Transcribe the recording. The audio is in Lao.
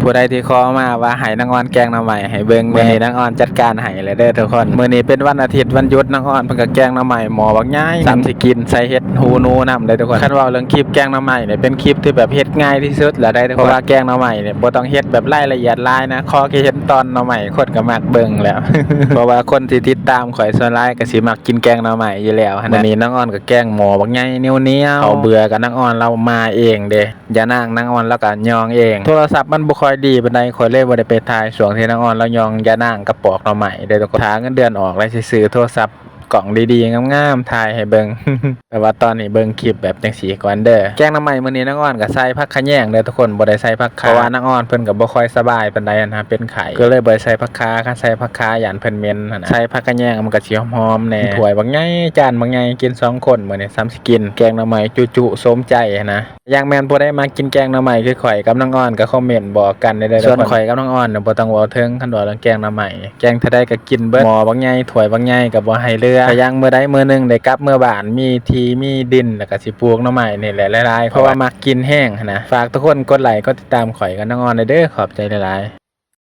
ຜູ້ໃດທີ່ຂໍມາວ່າໃຫ້ນາງອອນແກງໜໍ່ໄມ້ໃຫ້ເບິ່ງ ມື້ນີ້ນາງອອນຈັດການໃຫ້ແລ້ວເດີທຸກຄົນ. ມື້ນີ້ເປັນວັນອາທິດ ວັນຢຸດ ນາງອອນເພິ່ນກໍແກງໜໍ່ໄມ້ໝໍ້ບັກໃຫຍ່ ສ່ຳຊິກິນ ໃສ່ເຫັດຫູໜູນຳເດີທຸກຄົນ. ຄັນເວົ້າເລື່ອງຄລິບແກງໜໍ່ໄມ້ນີ້ ເປັນຄລິບທີ່ແບບເຮັດງ່າຍທີ່ສຸດແລ້ວໄດ໋ທຸກຄົນ ເພາະວ່າແກງໜໍ່ໄມ້ນີ້ບໍ່ຕ້ອງເຮັດແບບລາຍລະອຽດຫຼາຍນະ ຂໍແຄ່ເຫັນຕອນໜໍ່ໄມ້ ຄົນກໍມັກເບິ່ງແລ້ວ ເພາະວ່າຄົນທີ່ຕິດຕາມຂ້ອຍສ່ວນຫຼາຍກໍຊິມັກກິນແກງໜໍ່ໄມ້ຢູ່ແລ້ວຫັ້ນນະ. ມື້ນີ້ນາງອອນກໍແກງໝໍ້ບັກໃຫຍ່ໜຽວໆ ເຂົ້າເບື່ອກໍນາງອອນລາວມາເອງເດ້ ຍານາງນາງອອນລາວກໍຍ່ອງເອງ. ໂທລະສັບມັນບໍ່ຄ່ອຍດີປານໃດ ຂ້ອຍເລີຍບໍ່ໄດ້ໄປຖ່າຍຊ່ວງທີ່ນາງອອນລາວຍ່ອງຢານາງກັບປອກໜໍ່ໄມ້ເດີທຸກຄົນ. ຖ້າເງິນເດືອນອອກແລ້ວຊິຊື້ໂທລະສັບກ້ອງດີໆງາມໆຖ່າຍໃຫ້ເບິ່ງ ແຕ່ວ່າຕອນນີ້ເບິ່ງຄລິບແບບຈັ່ງຊີ້ກ່ອນເດີ. ແກງໜໍ່ໄມ້ມື້ນີ້ນາງອອນກໍໃສ່ຜັກຂະແຍງເດີທຸກຄົນ ບໍ່ໄດ້ໃສ່ຜັກຂ່າ ເພາະວ່ານາງອອນເພິ່ນກໍບໍ່ຄ່ອຍສະບາຍປານໃດຫັ້ນນະ ເປັນໄຂ້ ກໍເລີຍບໍ່ໄດ້ໃສ່ຜັກຂ່າ. ຄັນໃສ່ຜັກຂ່າຢ້ານເພິ່ນເໝັນຫັ້ນນະ. ໃສ່ຜັກຂະແຍງມັນກໍຊິຫອມໆແດ່. ຖ້ວຍບັກໃຫຍ່ ຈານບັກໃຫຍ່ ກິນສອງຄົນມື້ນີ້ ສ່ຳຊິກິນແກງໜໍ່ໄມ້ຈຸໆສົມໃຈຫັ້ນນະ. ຢ່າງແມ່ນຜູ້ໃດມັກກິນແກງໜໍ່ໄມ້ຄືຂ້ອຍກັບນາງອອນກໍຄອມເມັນບອກກັນເດີ. ສ່ວນຂ້ອຍກັບນາງອອນນະບໍ່ຕ້ອງເວົ້າເຖິງ ຄັນເວົ້າເລື່ອງແກງໜໍ່ໄມ້ ແກງເທົ່າໃດກໍກິນເບິດ ໝໍ້ບັກໃຫຍ່ ຖ້ວຍບັກໃຫຍ່ກໍບໍ່ໃຫ້ເຫຼືອ. ຫາກມື້ໃດມື້ໜຶ່ງໄດ້ກັບເມືອບ້ານ ມີທີ່ມີດິນ ແລ້ວກໍຊິປູກໜໍ່ໄມ້ນີ້ແຫຼະຫຼາຍໆ ເພາະວ່າມັກກິນແຮງຫັ້ນນະ. ຝາກທຸກຄົນກົດໄລກົດຕິດຕາມຂ້ອຍກັບນາງອອນແດ່ເດີ ຂອບໃຈຫຼາຍໆ.